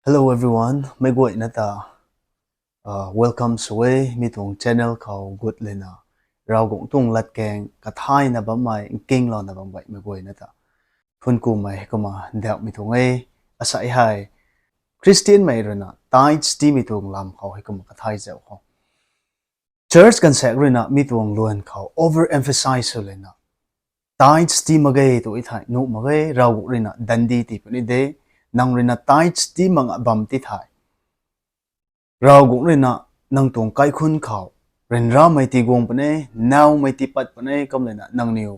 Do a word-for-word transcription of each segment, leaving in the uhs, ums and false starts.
Hello everyone, meic guayna ta uh, welcome sw e. Mi tuang channel khou gut lena Ravguangc tuang latkaeng kathayna bammei, nkinglouna bammei meic guayna ta thuanc kumei heikumna ndauhmei tuang e. Asei hei Christianmei ruina tithes tiimei tuang lam khou heikumna kathay zauh khou, church ganvsaekc ruina mi tuang luan khou overemphasize sw lena, tithes tii mak ge tw thei nuh mak ge. Ravguangc ruina dandi tii puni de. Nang ruina tithes tii mak nga bam ti thei, Ravguangc ruina nang tuang kaikhunc khou ryanramei tii guang puni, nowmei tii pat puni, kum lena nangniw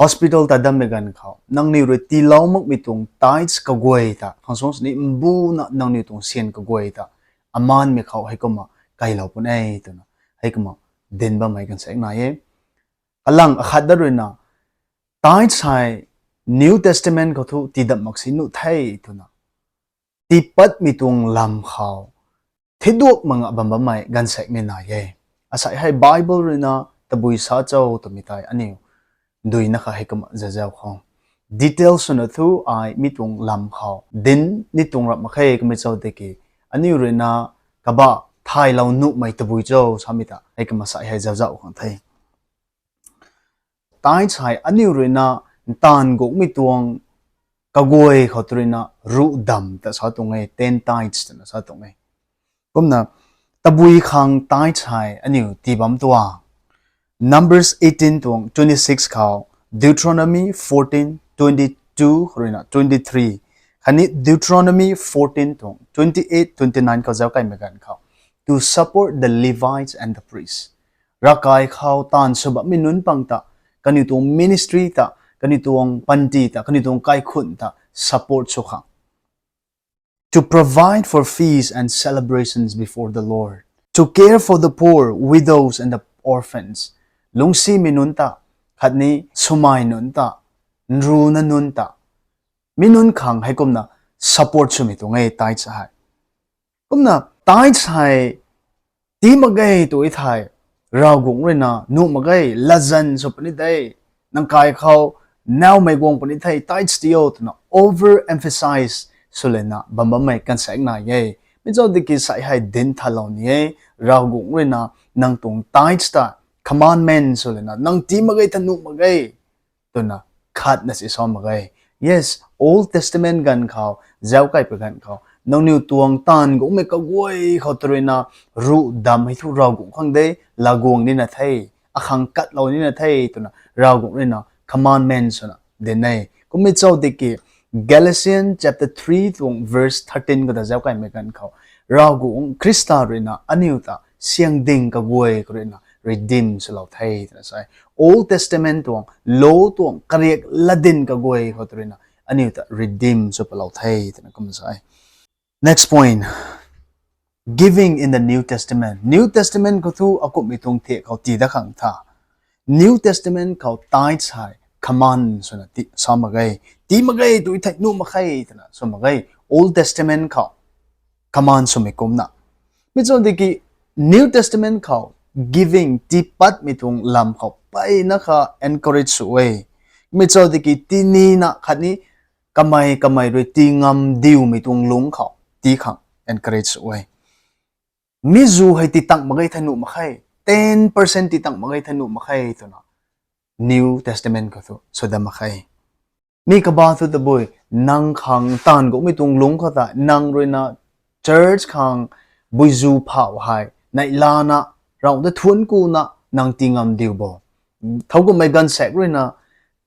hospital ta dammei ganv khou nangniw rui tiilou makmei tuang tithes kaguay ta, khang suang sini mbuna nangniw tuang syan kaguay ta, amanmei khou heikumna kailou puni twna heikumna dinc bammei ganvsaekc nai e. Kalang akhat dat ruina, tithes hei New Testament khou thu tiidam mak si nuh the twna tiipatmei tuang lam khou thiduak mak nga bam bammei ganvsaekcmei nai e. Asei hei Bible ruina tabui sa cho twmei tei aniu duina kha heikumna zazau khou, details swna thu ai mi tuang lam khou dinc ni tuang rap mak khe. Kumei chau tiki aniu ruina kabah thaylou nuhmei tabui cho samei ta heikumna sei hei zazau khang the. Tithes hei aniu ruina ntaanv guangmei tuang kaguay khou tw ruina ruh dam ta sa tuang e, ten tithes twna sa tuang e. Kumna tabui khang tithes hei aniu tii bam tuang, Numbers eighteen tuang twenty six khou, Deuteronomy fourteen twenty two khou ruina twenty three, khatni Deuteronomy fourteen tuang twenty eight twenty nine khou zauc kaimei ganv khou, to support the Levites and the priests, ravkai khou taanv sw bammei nunc pang ta, kaniw tuang ministry ta, kaniw tuang panty ta, kaniw tuang kaikhunc ta support sw khang, to provide for feasts and celebrations before the Lord, to care for the poor, widows and the orphans, lungcsimei nunc ta, khatni swmei nunc ta, nruna nunc ta, mi nunc khang heikumna support swmei tuang e tithes hei. Kumna tithes hei tii mak ge tw thei, Ravguangc ruina nuh mak ge, latzan sw puni de, nang kai khou nowmei guang puni thei tithes tii o twna overemphasize sw lena bam bammei ganvsaekc nai e. Mi chau tiki sei hei dinc thalou ni e. Ravguangc ruina nang tuang tithes ta commandment sw lena nang tii mak ge ta nuh mak ge twna khatna si sa mak ge. Yes, Old Testament ganv khou, zauc kaipui ganv khou, nangniw tuang taanv guangmei kaguay khou tw ruina ruh dam hei thu Ravguangc khang de, laguang nina the, akhang katlou nina the twna Ravguangc ruina commandment swna dinc e. Kummei chau tiki Galatians chapter three tuang verse thirteen khou ta zauc kaimei ganv khou, Ravguangc Khrista ruina aniu ta syang ding kaguay khou ruina redeem swlou the twna sa e. Old Testament tuang law tuang kariak latdyn kaguay khou tw ruina aniu ta redeem sw palou the twna kum sa e. Next point, giving in the New Testament. New Testament khou thu akumhmei tuang thiak khou tii dat khang tha, New Testament khou tithes hei command swna tii sa mak ge. Tii mak ge tw thei nuh mak ge twna sa mak ge. Old Testament khou command swmei kumna. Mi chau tiki New Testament khou giving, tiipatmei tuang lam khou mpeyna kha encourage sw e. Mi chau tiki tinina khatni kamei kamei rui tii ngam diumei tuang lungc khou tii khang encourage sw e. Mi zu hei tii tang mak ge thei nuh mak ge, ten percent tii tang mak ge thei nuh mak ge twna New Testament khou thu sw dat mak ge. Mi kaba thu tabui, nang khang taanv guangmei tuang lungc khou ta nang ruina church khang buizu phau hei neihlana, Ravguangc ta thuanc kuna nang tii ngam diu bo. Thowkumhmei ganvsaekc ruina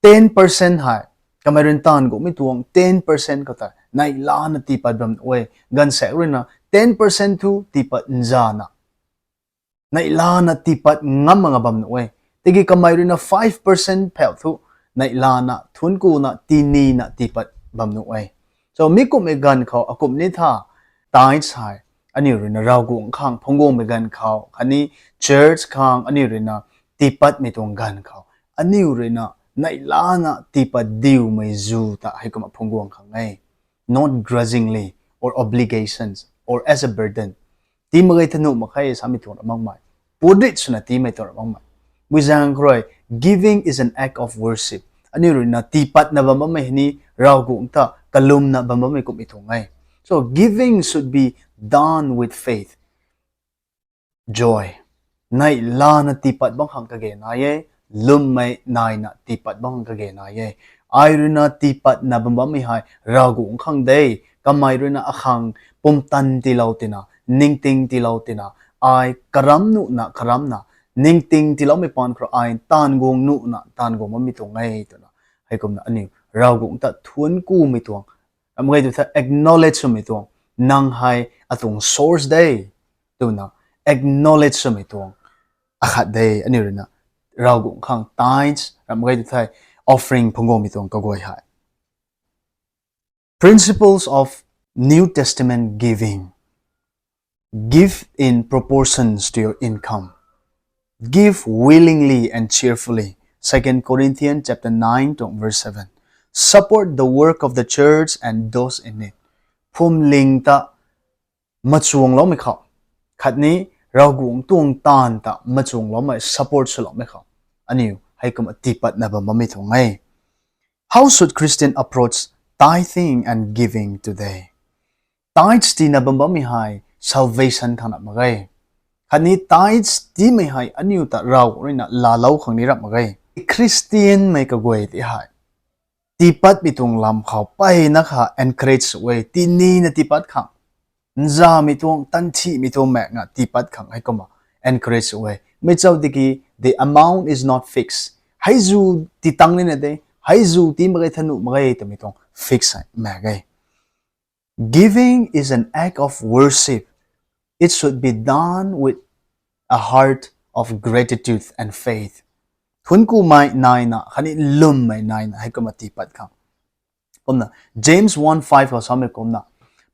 ten percent hei, kamei ruina taanv guangmei tuang ten percent khou ta neihlana tiipat bam nuh e. Ganvsaekc ruina ten percent thu tiipat nzana, neihlana tiipat ngam mak nga bam nuh e. Tiki kamei ruina five percent phau thu neihlana, thuanc kuna, tinina tiipat bam nuh e. So mi kumhmei ganv khou akumh ni tha, tithes hei aniu ruina Ravguangc khang phungc guangmei ganv khou khatni church khang aniu ruina tiipatmei tuang ganv khou, aniu ruina neihlana tiipat diumei zu ta heikumna phungc guang khang e. Not grudgingly or obligations or as a burden. Tii mak ge thei nuh mak ge samei tuang rap makmei, purit swna tiimei tuang rap makmei. Buizaeng khou rui, giving is an act of worship. Aniu ruina tiipatna bam bammei hei ni Ravguangc ta kalumna bam bammei kumhmei tuang e. So giving should be done with faith, joy. Neih lana tiipat bam khang kage nai e, lwmmei naina tiipat bam khang kage nai e. Ai ruina tiipatna bam bammei hei Ravguangc khang de, kamei ruina akhang pumtan tiilou tina, ningting tiilou tina, ai karam nuhna karamna, ningting tiiloumei paan khou ai taanv guang nuhna taanv guang bammei tuang e twna. Heikumna aniu Ravguangc ta thuanc kumei tuang, ram gei tu the acknowledge swmei tuang, nang hei atuang source de twna acknowledge swmei tuang akhat de. Aniu ruina Ravguangc khang tithes, ram gei tu the offering phungc guangmei tuang kaguay hei. Principles of New Testament giving. Give in proportions to your income. Give willingly and cheerfully. Second Corinthians chapter nine tuang verse seven. Support the work of the church and those in need. Phuamling ta machuangloumei khou, khatni Ravguangc tuang taanv ta machuangloumei, support swloumei khou aniu heikumna tiipatna bam bammei tuang e. How should Christian approach tithing and giving today? Tithes tiina bam bammei hei salvation khang na mak ge. Khatni tithes tiimei hei aniu ta Ravguangc ruina laalou khang ni ram mak ge. Christianmei kaguay tei hei tiipatmei tuang lam khou mpeyna kha encourage sw e, tinina tiipat khang, nzamei tuang, tanthihmei tuang maekna tiipat khang heikumna encourage sw e. Mei chau tiki the amount is not fixed. Heizu tii tang nina de, heizu tii mak ge, thanuh mak ge twmei tuang fix hei maek e. Giving is an act of worship. It should be done with a heart of gratitude and faith. Thuanc kumei naina khatni lwmmei naina heikumna tiipat khang. Kumna James one five khou samei kumna,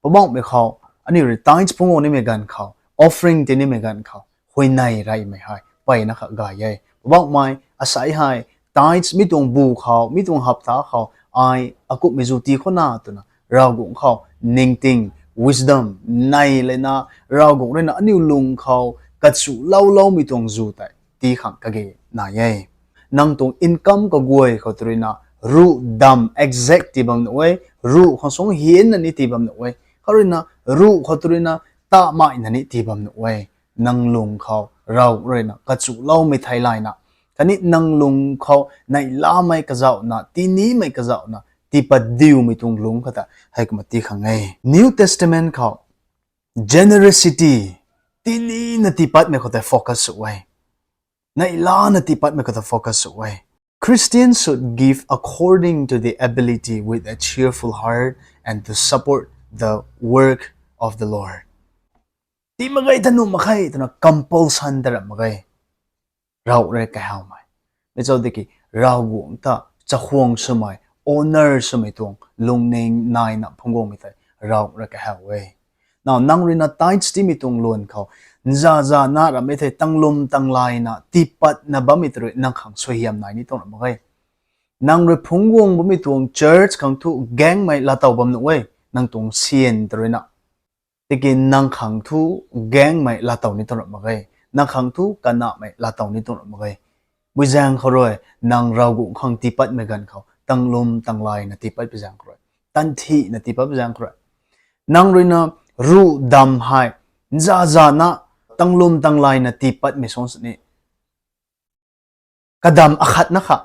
Poubauhmei khou aniu rui tithes phungc guang nimei ganv khou, offering tii nimei ganv khou huayney reymei hei mpeyna kha gay e. Poubauhmei, asei hei tithes mi tuang bu khou, mi tuang hapta khou ai akumhmei zu tii khou na twna Ravguangc khou ningting, wisdom nei lana, Ravguangc ruina aniu lung khou kachulouloumei tuang zu tei tii khang kage nai e. Nang tuang income kaguay khou tw ruina ruh dam exact tii bam nuh e, ruh khang suang hianna ni tii bam nuh e, khou ruina ruh khou tw ruina tamei na ni tii bam nuh e. Nang lung khou Ravguangc ruina kachuloumei theilayna, khatni nang lung khou neihlamei kazauhna, tinimei kazauhna tiipat diumei tuang lungc khou ta heikumna tii khang e. New Testament khou generosity, tinina tiipatmei khou tei focus sw e. Neihlana tiipatmei khou tei focus sw e. Christians should give according to the ability with a cheerful heart and to support the work of the Lord. Tii mak ge, thanuh mak ge twna compulsion ta ram mak ge. Ravguangc rui kahawmei, mei chau tiki Ravguangc ta chakhwang swmei, honour swmei tuang lungning naina phungc guangmei tei Ravguangc rui kahaw e. Now nang ruina tithes tiimei tuang luan khou nzazana rammei thei tanglum tanglayna tiipatna bammei tei rui nang khang suaihiam nai ni tuang ram mak ge. Nang rui phungc guang bammei tuang church khang thu gaengmei laatow bam nuh e, nang tuang syan tei ruina. Tiki nang khang thu gaengmei laatow ni tuang ram mak ge, nang khang thu kanahmei laatow ni tuang ram mak ge. Mui zaeng khou rui nang Ravguangc khang tiipatmei ganv khou tanglum tanglayna tiipatpui zaeng khou rui, tanthihna tiipatpui zaeng khou rui, nang ruina ruh dam hei nzazana tanglum tanglayna tiipatmei suang sini kadam akhatna kha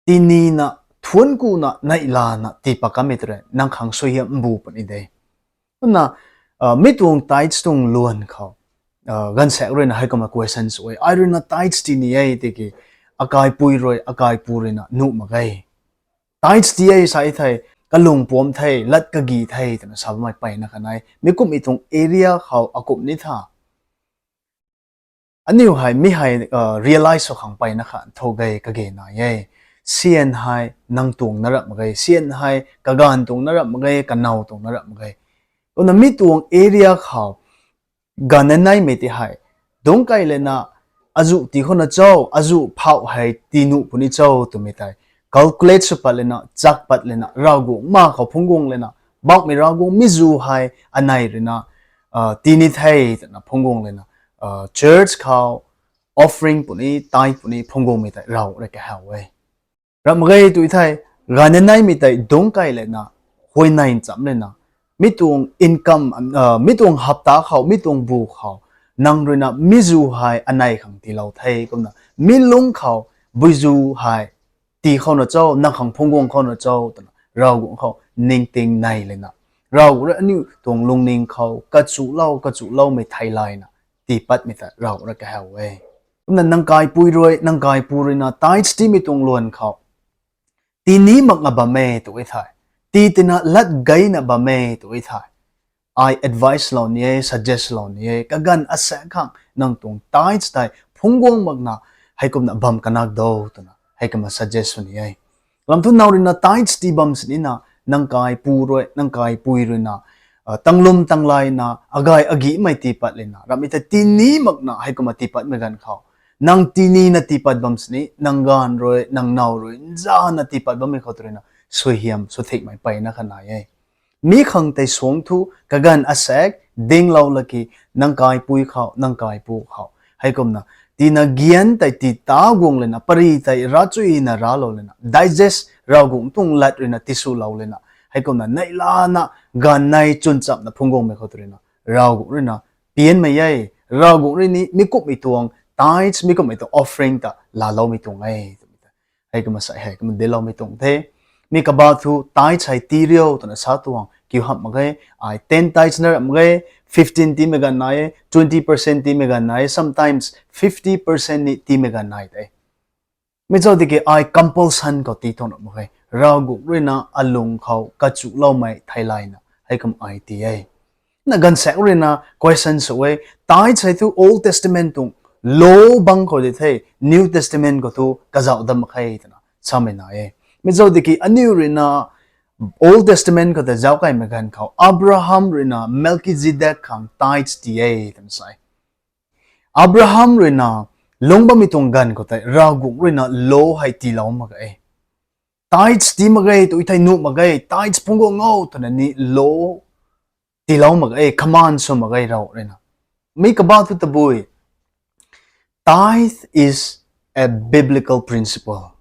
tinina, thuanc kuna, neihlana tiipat kanmei tei rui nang khang suaihiam mbu puni de. Kumna mi tuang tithes tuang luan khou gaanvsaekc ruina heikumna question sw e, ai ruina tithes tii ni e tiki akaipui rui, akaipu ruina nuh mak ge. Tithes tii e sa thei kalung puam the, lat kagi the twna sa bammei mpeyna kha nai. Mi kumhmei tuang area khou akumh ni tha aniu hei mi hei realize sw khang mpeyna kha tho ge kage nai e. Syan hei nang tuang na ram mak ge, syan hei kaganv tuang na ram mak ge, kanow tuang na ram mak ge. Kumna mi tuang area khou ganv naimei tei hei dungc kai lana, azuh tii khou na cho, azuh phauh hei tii nuh puni cho twmei tei calculate sw pat lana, chak pat lana, Ravguangc ma khou phungc guang lana, Poubauhmei Ravguangc, mi zu hei anei ruina tii ni the twna phungc guang lana, church khou offering puni, tithe puni phungc guangmei tei Ravguangc rui kahaw e. Ram mak ge tu thei, ganv naimei tei dungc kai lana, huayney ncham lana, Mi tuang income, mi tuang hapta khou, mi tuang bu khou, nang ruina mi zu hei anei khang tiilou the kumna, mi lungc khou, bui zu hei tii khou na cho, nang khang phungc guang khou na cho twna Ravguangc khou ningting nei lana, Ravguangc rui aniu tuang lungning khou kachuhlou kachuhloumei theilayna tiipatmei ta Ravguangc rui kahaw e. Kumna nang kaipui rui, nang kaipu ruina tithes tiimei tuang luan khou tii ni makna bam e tw e thei, tii tina lat geyna bam e tw e thei, ai advice lou ni e, suggest lou ni e, kaganv asaekc khang nang tuang tithes tei phungc guang makna heikumna bam kanak do twna heikumna suggest sw ni e. Lam thu nang ruina tithes tii bam sinina, nang kaipu rui, nang kaipui ruina tanglum tanglayna, agay agihmei tiipat lana, ramhmei ta tii ni makna heikumna tiipatmei ganv khou, nang tii nina tiipat bam sini, nang gaanv rui, nang now rui nzana tiipat bammei khou tw ruina suaihiam sw thikmei mpeyna kha nai e. Mi khang tei suangc thu kaganv asaekc dinglou laki, nang kaipui khou, nang kaipu khou heikumna tiina gian tei tii ta guang lana, pary tei ravchuina ravlou lana, digest Ravguangc tuang lat ruina tiswlou lana, heikumna neihlana, gaanv nei chwn chamna phungc guangmei khou tw ruina Ravguangc ruina pianmei e. Ravguangc rui ni mi kumhmei tuang tithes, mi kumhmei tuang offering ta laaloumei tuang e twmei ta heikumna sa, heikumna dincloumei tuang the. Mi kaba thu tithes hei tii riu twna sa tuang kiu hamh mak ge. Ai ten tithes na ramh mak ge, fifteen tiimei ganv nai e, twenty percent tiimei ganv nai e, sometimes fifty percent ni tiimei ganv nai de. Mi zauc tiki ai compulsion khou tii tuang ramh mak ge. Ravguangc ruina alung khou kachuhloumei theilayna heikumna ai tii e. Na gaanvsaekc ruina question sw e, tithes hei thu Old Testament tuang law bang khou di the, New Testament khou thu kazauh dam mak khe twna samei nai e. Mi zauc tiki aniu ruina Old Testament khou ta zauc kaimei ganv khou Abraham ruina Melchizedek khang tithes tii e twna sa e. Abraham ruina lungc bammei tuang ganv khou tei Ravguangc ruina law hei tiilou mak ge. Tithes tii mak ge tw thei nuh mak ge, tithes phungc guang o twna ni law tiilou mak ge, command sw mak ge Ravguangc ruina. Mi kaba thu tabui, tithe is a biblical principle.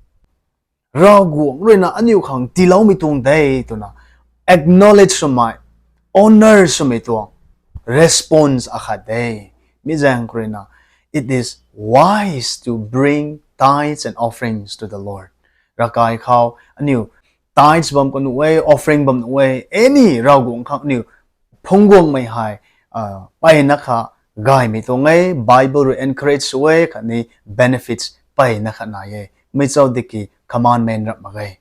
Ravguangc ruina aniu khang tiiloumei tuang de twna acknowledge swmei, honor swmei tuang response akhat de. Mi zaeng khou ruina, it is wise to bring tithes and offerings to the Lord. Ravkai khou aniu tithes bam khou nuh e, offering bam nuh e, any Ravguangc khang aniu phungc guangmei hei mpeyna kha gaymei tuang e, Bible rui encourage sw e, khatni benefits mpeyna kha nai e. Mi zauc tiki commandment ramh mak ge.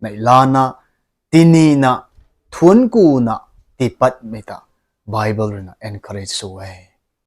Neihlana, tinina, thuanc kuna tiipatmei ta Bible ruina encourage sw e.